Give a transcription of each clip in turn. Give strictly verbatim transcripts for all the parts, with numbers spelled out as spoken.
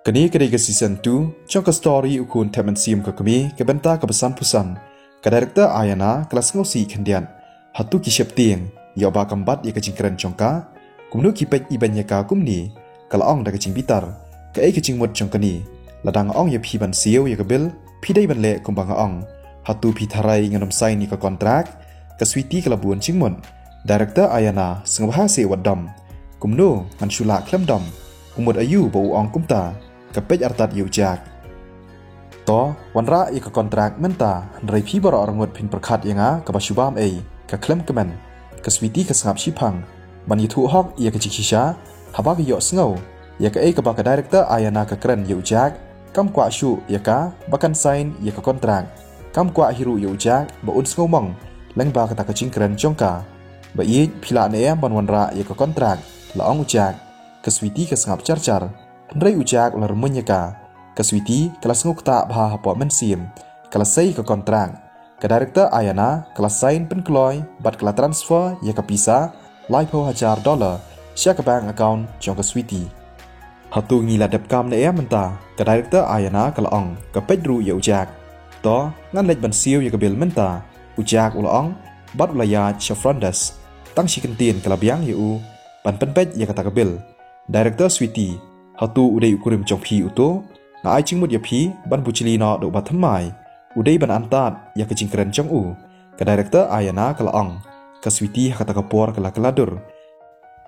Kane ka dei ka season two jong ka story U Khun Thep Mynsiem Ka Kmie, ka bynta kaba sanphew san. Ka director Ayana ka la sngewsih khyndiat. Hato ki sheptieng ïa uba kam bat ïa ka jingkren jong ka? Kumno ki peit ibeiñ ïa ka kumne? Ka la ong da ka jingbitar. Kaei ka jingmut jong kane? Lada nga ong ïa phi ban siew ïa ka bill, phi dei ban leh kumba nga ong. Hato phi tharai ngan ym sign ïa ka kontrak? Ka Sweety ka la bun jingmut. Director Ayana, sngewbha seh wat dom. Kumno ngan shu lah khlem dom? U mut aïu ba u ong kumta? Ka peit artat ïa u Jack. To, wanrah ïa ka kontrak mynta, hynrei phi baroh arngut phin pyrkhat ïa nga kaba shu bam ei, ka khlem kmen. Ka Sweety ka sngap shiphang ban ïathuh hok ïa ka jingshisha. Haba ka ïohsngew ïa kaei kaba ka director Ayana ka kren ïa u Jack, kam kwah shuh ïa ka ba kan sign ïa ka kontrak. Kam kwah hi ruh ïa u Jack ba un sngewmong lyngba kata ka jingkren jong ka. Ba ïeit, phi lah ne em ban wanrah ïa ka kontrak? La ong u Jack. Ka Sweety ka sngap jar jar. Hynrei u Jack u la rymmuiñ ïa ka. Ka Sweety ka la sngew ktah bha hapoh mynsiem. Ka la sei ka kontrak. Ka director Ayana ka la sign pynkloi bad ka la transfer ïa ka pisa laiphew hajar dollar sha ka bank account jong ka Sweety. Hato ngi la dep kam ne em mynta? Ka director Ayana ka la ong. Ka peit ruh ïa u Jack. To, ngan leit ban siew ïa ka bill mynta, u Jack u la ong bad u la ïaid sha front desk. Tang shi kyntien ka la biang ïa u ban pynpeit ïa kata ka bill. Director Sweety, hato u dei u kurim jong phi uto? Nga ai jingmut ïa phi ban bujli noh da uba thymmai. U dei ban antad ïa ka jingkren jong u. Ka director Ayana ka la ong. Ka Sweety ha kata ka por ka la kylla dur.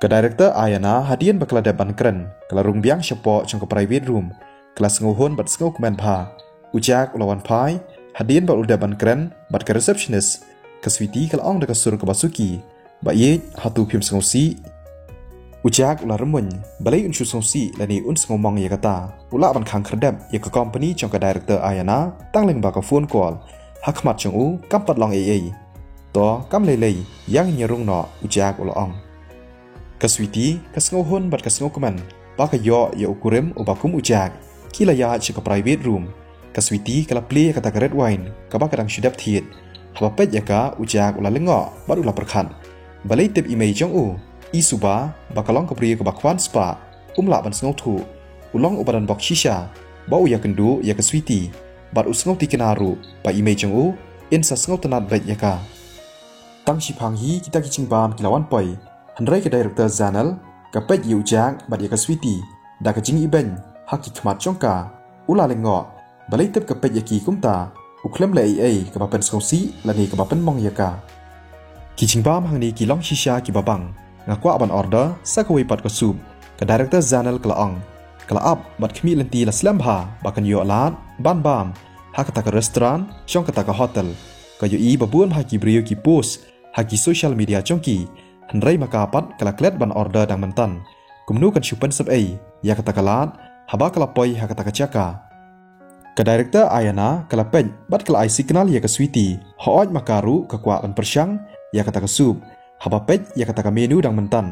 Ka director Ayana hadien ba ka la dep ban kren, ka la rung biang shapoh jong ka private room. Ka la sngewhun bad sngewkmen bha. U Jack u la wan phai hadien ba u la dep ban kren bad ka receptionist. Ka Sweety ka la ong da ka sur kaba suki. Ba ïeit, hato phim sngewsih? U Jack u la rymmuiñ. Balei un shu sngewsih lane un sngewmong ïa kata? U lah ban khang khyrdep ïa ka company jong ka director Ayana tang lyngba ka phone call. Ha khmat jong u kam pat long ei ei. To, kam lei lei, ïa ngin ïa rung noh, u Jack u la ong. Ka Sweety ka sngewhun bad ka sngewkmen ba ka ïoh ïa u kurim uba kum u Jack. Ki la ïaid sha ka private room. Ka Sweety ka la plie ïa kata ka red wine kaba ka dang shu dep thied. Haba peit ïa ka, u Jack u la lyngngoh bad u la pyrkhat. Balei tip i mei jong u, i suba ba ka long ka briew kaba khwan spah, um lah ban sngewthuh. U long uba don bok shisha ba u ïakynduh ïa ka Sweety. Bad u sngewtikna ruh ba i mei jong u in sa sngewtynnad beit ïa ka. Tang shiphang hi kita ki jingbam ki la wan poi. Hynrei ka director Janel ka peit ïa u Jack bad ïa ka Sweety da ka jingibeiñ ha ki khmat jong ka. U la lyngngoh. Balei tip ka peit ïa ki kumta? U khlem leh ei ei kaba pynsngewsih lane kaba pynmong ïa ka. Ki jingbam hangne ki long shisha kiba bang. Nga kwah ban order sa kawei pat ka soup, ka director Janel ka la ong. Ka la ap bad khmih lynti la slem bha ba kan ïoh lad ban bam ha kata ka restaurant jong kata ka hotel. Ka ïohi ba bun bha ki briew ki post ha ki social media jong ki. Hynrei ma ka pat ka la klet ban order dang mynta. Kumno kan shu pynsep ei ïa kata ka lad haba ka la poi ha kata ka jaka? Ka director Ayana ka la peit bad ka la ai signal ïa ka Sweety. Hooid ma ka ruh ka kwah ban pyrshang ïa kata ka soup. Haba peit ïa kata ka menu dang mynta,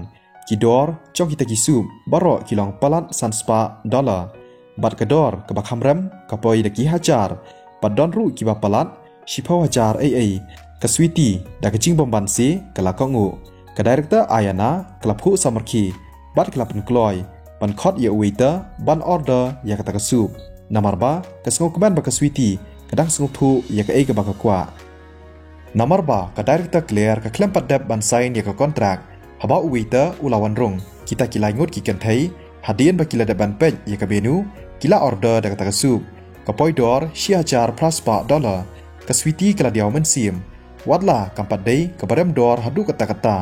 ki dor jong kita ki soup baroh ki long palat san spah dollar. Bad ka dor kaba kham rem ka poi da ki hajar. Bad don ruh kiba palat shiphew hajar ei ei. Ka Sweety da ka jingbymbanse ka la kohnguh. Ka director Ayana ka la phuh samrkhie bad ka la pynkloi ban khot ïa u waiter ban order ïa kata ka soup. Namar ba ka sngewkmen ba ka Sweety ka dang sngewthuh ïa kaei kaba ka kwah. Namar ba ka director Claire ka khlem pat dep ban sign ïa ka kontrak. Haba u waiter u la wan rung, kita ki lai ngut ki kynthei, hadien ba ki la dep ban peit ïa ka menu, ki la order da kata ka soup. Ka poi dor shi hajar phra spah dollar. Ka Sweety ka la diaw mynsiem. Watla kam pat dei kaba rem dor haduh katta katta.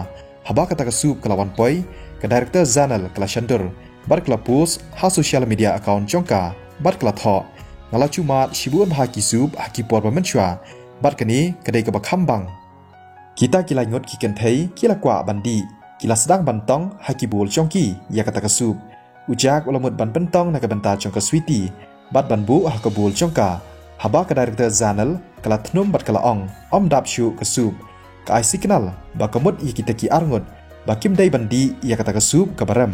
Haba kata ka soup ka la wan poi, ka director Janel ka la shon dur bad ka la post ha social media account jong ka bad ka la thoh, nga la ju mad shibun bha ki soup ha ki por ba mynshuwa. Bad kane ka dei kaba kham bang. Kita ki lai ngut ki kynthei ki la kwah ban dih, ki la sdang ban tong ha ki bowl jong ki ïa kata ka soup. U Jack u la mut ban pyntong na ka bynta jong ka Sweety bad ban buh ha ka bowl jong ka. Haba ka director Janel ka la thnum bad ka la ong, ym dap shuh ka soup. Ka ai signal ba ka mut ïa kita ki arngut ba kim dei ban dih ïa kata ka soup kaba rem.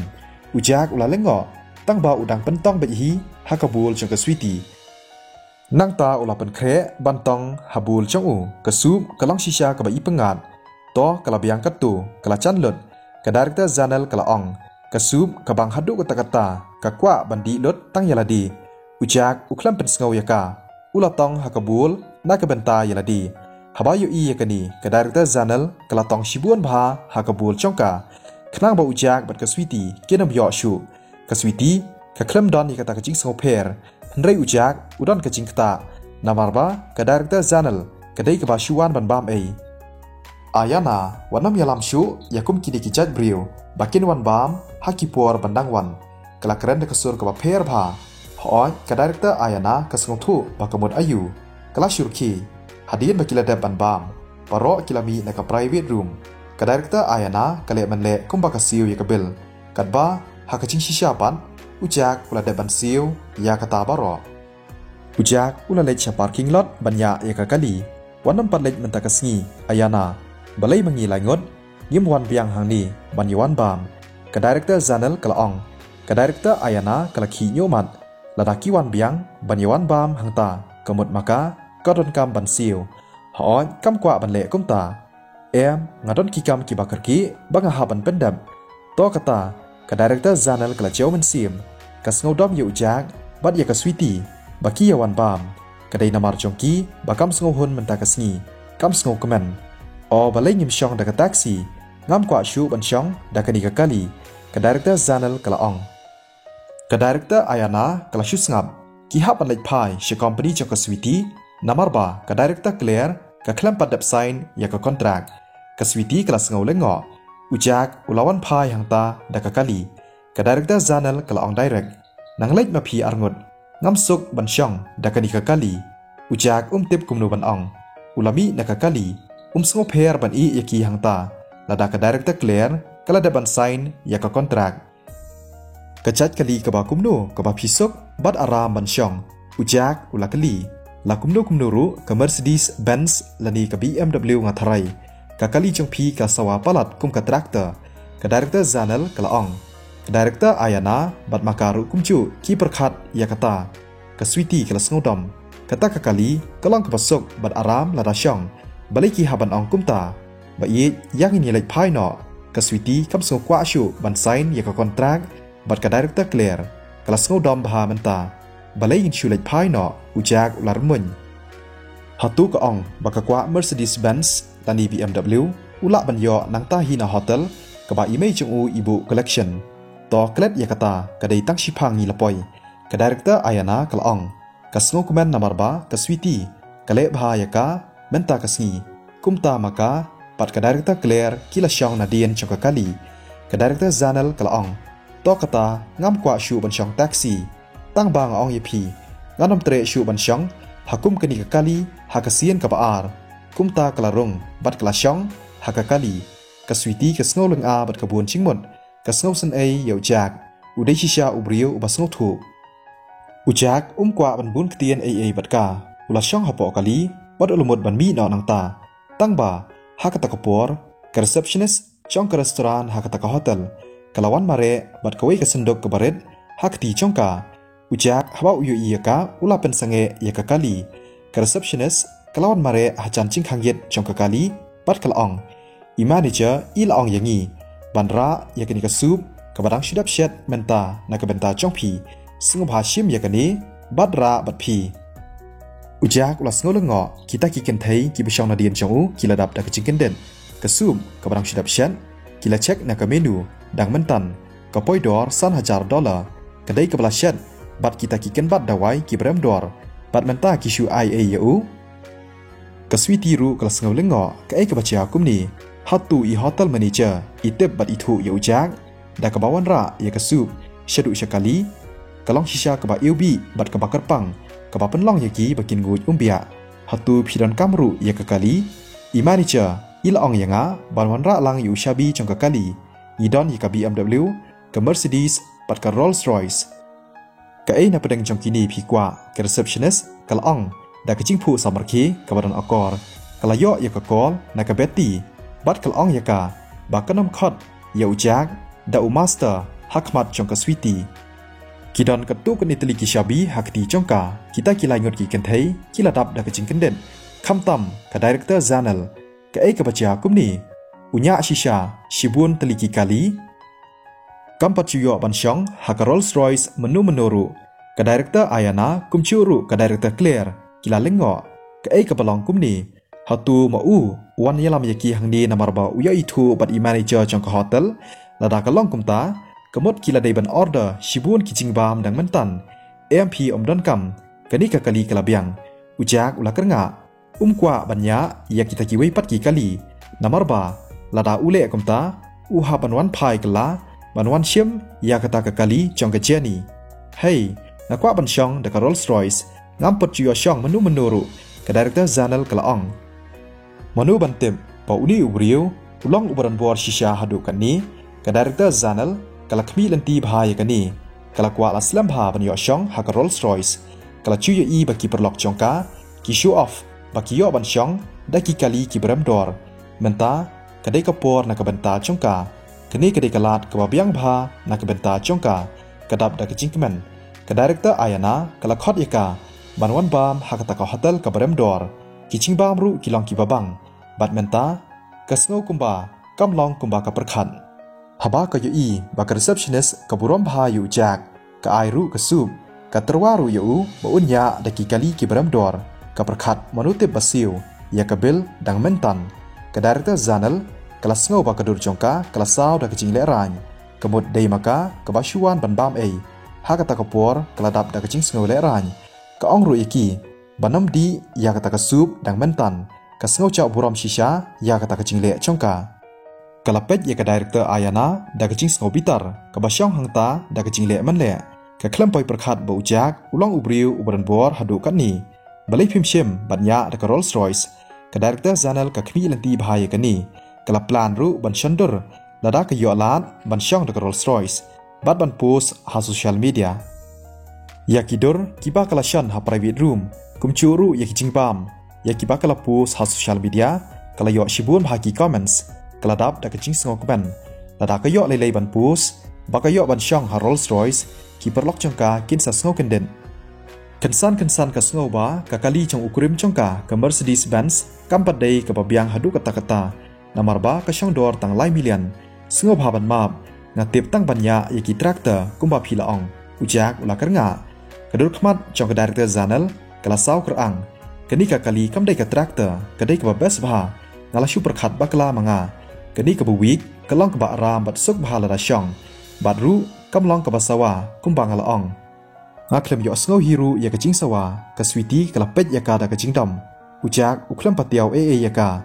U Jack u la lyngngoh tang ba u dang pyntong beit hi ha ka bowl jong ka Sweety. Nangta u la pynkhreh ban tong ha bowl jong u. Ka soup ka long shisha kaba i pyngngad. To ka la biang katto, ka la jan lut. Ka director Janel ka la ong, ka soup ka bang haduh katta katta, ka kwah ban dih lut tang ïa lade. U Jack u khlem pynsngew ïa ka, u la tong ha ka bul na ka bynta ïa lade. Haba ïohi ïa kane, ka Director Janelle ka la tong shibun bha ha ka bul jong ka, khnang ba u Jack bad ka Sweety kin ym ïoh shuh. Ka Sweety ka khlem don ïa kata ka jingsngewpher, hynrei u Jack u don ka jingktah, namar ba ka Director Janelle ka dei kaba shu wan ban bam ei. Ayana wat nym ïalam shuh ïa kum kine ki jait briew ba kin wan bam ha ki por ban dang wan. Ka la kren da ka sur kaba pher bha. Hooid, ka Director Ayana ka sngewthuh ba ka mut aïu. Ka la shu rkhie. Hadien ba ki la dep ban bam, baroh ki la mih na ka private room. Ka Director Ayana ka leh mynleh kumba ka siew ïa ka bill, katba ha ka jingshisha pat u Jack u la dep ban siew ïa kata baroh. U Jack u la leit sha parking lot ban ïaid ïa ka kali. Wat nym pat leit mynta ka sngi, Ayana. Balei ma ngi lai ngut ngim wan biang hangne ban ïawan bam? Ka Director Janelle ka la ong. Ka Director Ayana ka la khih ñiuhmat. Lada ki wan biang ban ïawan bam hangta, ka mut ma ka ka donkam ban siew. Hooid, kam kwah ban leh kumta. Em, nga don ki kam kiba kyrkieh ba nga hap ban pyndep. To kata, ka Director Janelle ka la jew mynsiem. Ka sngewdom ïa u Jack bad ïa ka Sweety ba ki ïawan bam. Ka dei namar jong ki ba kam sngewhun mynta ka sngi, kam sngewkmen. O, balei ngim shong da ka taxi? Ngam kwah shuh ban shong da kane ka kali, ka Director Janelle ka la ong. Ka Director Ayana ka la shu sngap. Ki hap ban leit phai sha company jong ka Sweety, namar ba ka Director Claire ka khlem pat dep sign ïa ka contract. Ka Sweety ka la sngew lyngngoh. U Jack u la wan phai hangta da ka kali. Ka Director Janelle ka la ong direct, nang leit ma phi arngut. Ngam suk ban shong da kane ka kali. U Jack um tip kumno ban ong. U la mih na ka kali. Um sngewpher ban ïeh ïa ki hangta lada ka Director Claire ka la dep ban sign ïa ka contract. Ka jait kali kaba kumno kaba phi suk bad aram ban shong? U Jack u la kylli. La kumno kumno ruh ka Mercedes Benz lane ka B M W nga tharai, ka kali jong phi ka sawa palat kum ka tractor, ka Director Janelle ka la ong. Ka Director Ayana bad ma ka ruh kumjuh ki pyrkhat ïa kata. Ka Sweety ka la sngewdom. Kata ka kali ka long kaba suk bad aram lada shong. Balei ki hap ban ong kumta? Ba ïeit, ïa ngin ïa leit phai noh. Ka Sweety kam sngew kwah shuh ban sign ïa ka contract bad ka Director Claire. Ka la sngewdom bha mynta. Balei ngin shu leit phai noh? U Jack u la rymmuiñ. Hato ka ong ba ka kwah Mercedes Benz lane B M W, u lah ban ïoh nangta hi na hotel kaba i mei jong u i buh collection. To klet ïa kata, ka dei tang shiphang ngi la poi. Ka Director Ayana ka la ong. Ka sngewkmen namar ba ka Sweety ka leh bha ïa ka mynta ka sngi. Kumta ma ka bad ka Director Claire ki la shong nadien jong ka kali. Ka Director Janelle ka la ong. To kata, ngam kwah shuh ban shong taxi. Tang ba nga ong ïa phi, ngan ym treh shuh ban shong ha kum kane ka kali ha ka sien kaba ar. Kumta ka la rung bad ka la shong ha ka kali. Ka Sweety ka sngew lyngngoh bad ka bun jingmut. Ka sngewsynei ïa u Jack. U dei shisha u briew uba sngewthuh. U Jack um kwah ban bun ktien ei ei bad ka. U la shong hapoh kali bad u la mut ban mih noh nangta. Tang ba ha kata ka por, ka receptionist jong ka restaurant ha kata ka hotel ka la wan mareh bad kawei ka synduk kaba rit ha kti jong ka. U Jack haba u ïohi ïa ka, u la pynsangeh ïa ka kali. Ka receptionist ka la wan mareh hajan jingkhang ïit jong ka kali bad ka la ong. I manager i la ong ïa ngi ban rah ïa kane ka soup kaba dang shu dep shet mynta na ka bynta jong phi. Sngewbha shim ïa kane bad rah bad phi. U Jack u la sngew lyngngoh, kita ki kynthei kiba shong nadien jong u ki la dap da ka jingkyndit. Ka soup kaba dang shu dep shet, ki la check na ka menu, dang mynta ka poi dor san hajar dollar. Ka dei kaba la shet bad kita ki kynbat dawai kiba rem dor, bad mynta ki shu ai ei ïa u. Ka Sweety ruh ka la sngew lyngngoh, kaei kaba jia kumne? Hato i hotel manager i tip bad i thuh ïa u Jack da kaba wanrah ïa ka soup shaduh sha kali? Ka long shisha kaba ïewbih bad kaba kyrpang, kaba pynlong ïa ki ba kin nguid umbiah. Hato phi donkam ruh ïa ka kali? I manager i la ong ïa nga ban wanrah lang ïa u shabi jong ka kali. Ngi don ïa ka B M W, ka Mercedes bad ka Rolls Royce. Kaei na pdeng jong kine phi kwah? Ka receptionist ka la ong da ka jingphuh samrkhie kaba don akor. Ka la ïoh ïa ka call na ka Betty bad ka la ong ïa ka ba kan ym khot ïa u Jack da u master ha khmat jong ka Sweety. Ki don katto katne tylli ki shabi ha kti jong ka. Kita ki lai ngut ki kynthei ki la dap da ka jingkyndit, khamtam ka director Janelle. Kaei kaba jia kumne? U ñiah shisha shibun tylli ki kali. Kam pat ju ïoh ban shong ha ka Rolls Royce mynno mynno ruh. Ka director Ayana kumjuh ruh ka director Claire ki la lyngngoh. Kaei kaba long kumne? Hato ma u wan ïalam ïa ki hangne namar ba u ïoh ithuh bad i manager jong ka hotel? Lada ka long kumta, ka mut ki la dei ban order shibun ki jingbam dang mynta. Em phi ym donkam, kane ka kali ka la biang. U Jack u la kyrngah. Um kwah ban ïa ïa kita kiwei pat ki kali. Namar ba lada u leh kumta, u hap ban wan phai kylla ban wan shim ïa kata ka kali jong ka Jenny. Hei, nga kwah ban shong da ka Rolls Royce. Ngam pat ju ïoh shong mynno mynno ruh, ka director Janel ka la ong. Mano ban tip ba une u briew u long uba don bor shisha haduh katne? Ka director Janel ka la khmih lynti bha ïa kane. Ka la kwah la slem bha ban ïoh shong ha ka Rolls Royce. Ka la ju ïohi ba ki paralok jong ka ki show off ba ki ïoh ban shong da ki kali kiba rem dor. Mynta ka dei ka por na ka bynta jong ka. Kane ka dei ka lad kaba biang bha na ka bynta jong ka. Ka dap da ka jingkmen, ka director Ayana ka la khot ïa ka ban wan bam ha kata ka hotel kaba rem dor. Ki jingbam ruh ki long kiba bang. Bad mynta ka sngew kumba kam long kumba ka pyrkhat. Haba ka ïohi ba ka receptionist ka burom bha ïa u Jack, ka ai ruh ka soup, ka tyrwa ruh ïa u ba un ïa da ki kali kiba rem dor. Ka pyrkhat mano tip ba siew ïa ka bill dang mynta. Ka director Janel ka la sngew ba ka dur jong ka ka la saw da ka jinglehrain. Ka mut dei ma ka kaba shu wan ban bam ei. Ha kata ka por ka la dap da ka jingsngew lehrain. Ka ong ruh ïa ki ban ym dih ïa kata ka soup dang mynta. Ka sngew jah burom shisha ïa kata ka jingleh jong ka. Ka la peit ïa ka director Ayana da ka jingsngew bitar, kaba shong hangta da ka jingleh mynleh. Ka khlem poi pyrkhat ba u Jack u long u briew uba don bor haduh katne. Balei phim shim ban ïa da ka Rolls Royce? Ka director Janel ka khmih lynti bha ïa kane. Ka la plan ruh ban shon dur lada ka ïoh lad ban shong da ka Rolls Royce bad ban post ha social media. Ïa ki dur kiba ka la shon ha private room, kumjuh ruh ïa ki jingbam, ïa kiba ka la post ha social media, ka la ïoh shibun bha ki comments. Ka la dap da ka jingsngew kmen. Lada ka ïoh lei lei ban post ba ka ïoh ban shong ha Rolls Royce, ki paralok jong ka kin sa sngew kyndit. Kynsan kynsan ka sngew ba ka kali jong u kurim jong ka, ka Mercedes Benz, kam pat dei kaba biang haduh katta katta. Namar ba ka shong dor tang lai million. Sngewbha ban map, nga tip tang ban ïa ïa ki tractor kumba phi la ong. U Jack u la kyrngah. Ka dur khmat jong ka director Janel ka la saw kyrang. Kane ka kali kam dei ka tractor, ka dei kaba best bha. Nga la shu pyrkhat bakla ma nga. Kane kaba weak ka long kaba aram bad suk bha lada shong. Bad ruh kam long kaba sawa kumba nga la ong. Nga khlem ïohsngew hi ruh ïa ka jingsawa. Ka Sweety ka la peit ïa ka da ka jingdom. U Jack u khlem patiaw ei ei ïa ka.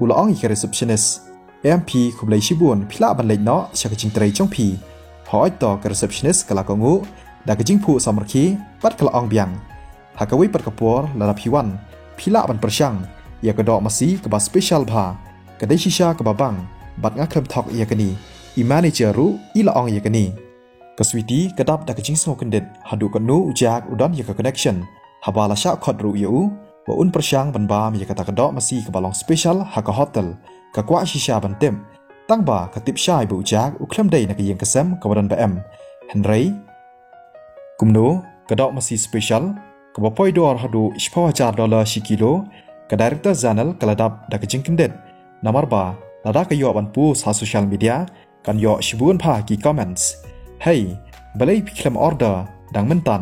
U la ong ïa ka receptionist, em phi, khublei shibun, phi lah ban leit noh sha ka jingtrei jong phi. Hooid to, ka receptionist ka la kohnguh da ka jingphuh samrkhie bad ka la ong biang, ha kawei pat ka por lada phi wan, phi lah ban pyrshang ïa ka doh masi kaba special bha. Ka dei shisha kaba bang bad nga khlem thok ïa kane. I manager ruh i la ong ïa kane. Ka Sweety ka dap da ka jingsngew kyndit, haduh katno u Jack u don ïa ka connection. Haba la shah khot ruh ïa u ba un pyrshang ban bam ïa kata ka doh masi kaba long special ha ka hotel, ka kwah shisha ban tip. Tang ba ka tip shai ba u Jack u khlem dei na ka ïing ka sem kaba don ba em. Hynrei kumno ka doh masi special kaba poi dor haduh shiphew hajar dollar shi kilo? Ka director Janel ka la dap da ka jingkyndit. Namar ba lada ka ïoh ban post ha social media, kan ïoh shibun bha ki comments. Hei, balei phi khlem order dang mynta?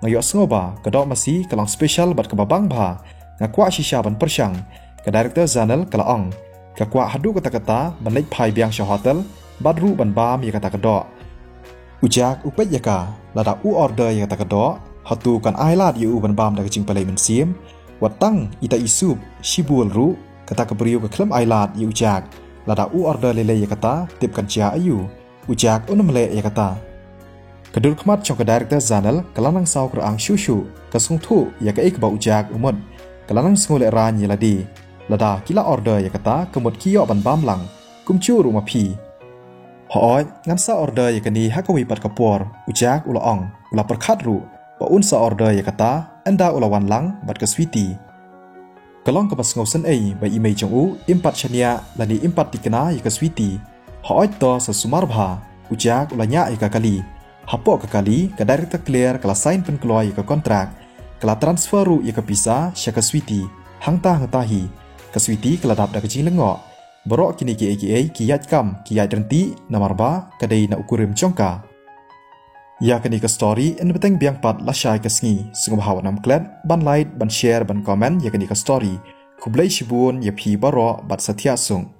Nga ïohsngew ba ka doh masi ka long special bad kaba bang bha. Nga kwah shisha ban pyrshang. Ka director Janel ka la ong. Ka kwah haduh katta katta ban leit phai biang sha hotel bad ruh ban bam ïa kata ka doh. U Jack u peit ïa ka, lada u order ïa kata ka doh, hato kan ai lad ïa u ban bam da ka jingpalei mynsiem? Wat tang ita i soup, shibun ruh, kata ka briew ka khlem ai lad ïa u Jack. Lada u order lei lei ïa kata, tip kan jia aïu? U Jack un ym leh ïa kata. Ka dur khmat jong ka director Janel ka la nang saw kyrang shuh shuh, ka sngewthuh ïa kaei kaba u Jack u mut. Ka la nang sngew lehrain ïa lade. Lada ki la order ïa kata, ka mut ki ïoh ban bam lang. Kumjuh ruh ma phi. Hooid, ngan sa order ïa kane ha kawei pat ka por, u Jack u la ong. U la pyrkhat ruh ba un sa order ïa kata ynda u la wan lang bad ka Sweety. Ka long kaba sngewsynei ba i mei jong u im pat shaniah lane im pat thikna ïa ka Sweety. Hooid to, sa sumar bha, u Jack u la ñiah ïa ka kali. Hapoh ka kali, ka director Claire ka la sign pynkloi ïa ka kontrak. Ka la transfer ruh ïa ka pisa sha ka Sweety. Hangta hangta hi, ka Sweety ka la dap da ka jinglyngngoh. Baroh kine kiei kiei ki ïaid kam, ki ïaid ryntih, namar ba ka dei na u kurim jong ka. Ïa kane ka story yn bteng biang pat lashai ka sngi. Sngewbha wat nym klet ban like, ban share, ban comment ïa kane ka story. Khublei shibun ïa phi baroh bad sa thiah suk.